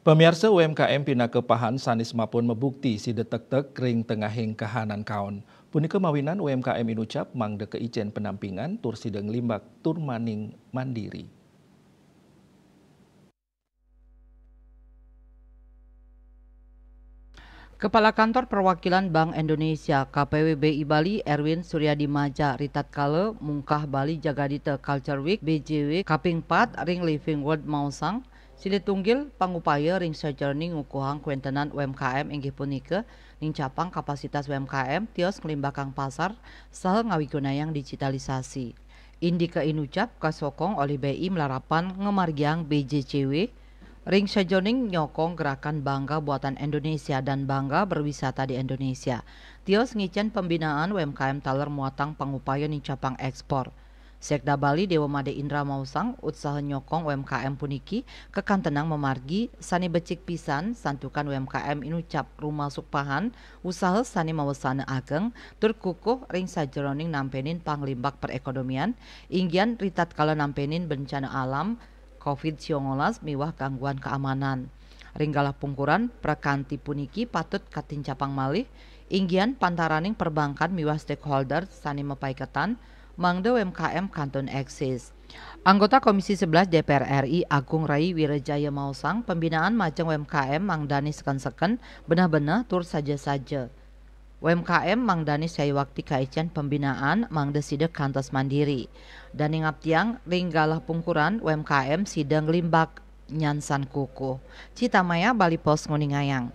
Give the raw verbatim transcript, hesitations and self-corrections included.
Pamiarsa, U M K M pinaka pahan sanés mapan mabukti sida tektek ring tengahing kahanan kaon. Punika mawinan U M K M inucap mangda kaicén penampingan tur sida nglimbak tur maning mandiri. Kepala Kantor Perwakilan Bank Indonesia, K P W B I Bali, Erwin Suryadi Maja, ritatkala mungkah Bali Jagadhita Culture Week, B J W, kaping pat ring Living World maosang, silih tunggil pangupaya ring sajeroning ngukuhang kawéntenan U M K M inggih punika nincapang kapasitas U M K M, tios nglimbakang pasar, saha ngawigunayang digitalisasi. Indika inucap kasokong olih B I malarapan ngamargiang B J C W, ring sajeroning nyokong gerakan Bangga Buatan Indonesia dan Bangga Berwisata di Indonesia. Tios ngicén pembinaan U M K M taler muatang pangupaya nincapang ékspor. Sekda Bali Dewa Made Indra maosang, utsaha nyokong U M K M puniki kakantenang mamargi sané becik pisan, santukan U M K M inucap rumasuk pahan usaha sané mawesana ageng tur kukuh ring sajeroning nampénin panglimbak perékonomian, inggihan ritatkala nampénin bencana alam, covid siangolas miwah gangguan kaamanan. Ring galah pungkuran, prakanti puniki patut katincapang malih, inggihan pantaraning perbankan miwah stakeholder sané mapaiketan, mangda U M K M kantun éksis. Anggota Komisi sebelas D P R R I Agung Rai Wirajaya maosang, pembinaan majeng U M K M mangdané seken-seken, beneh-beneh tur saja-saja. U M K M mangdané sayuakti kaicén pembinaan mangda sida kantos mandiri. Dané ngaptiang ring galah pungkuran U M K M sida nglimbak nyansan kukuh. Cita Maya, Bali Post nguningayang.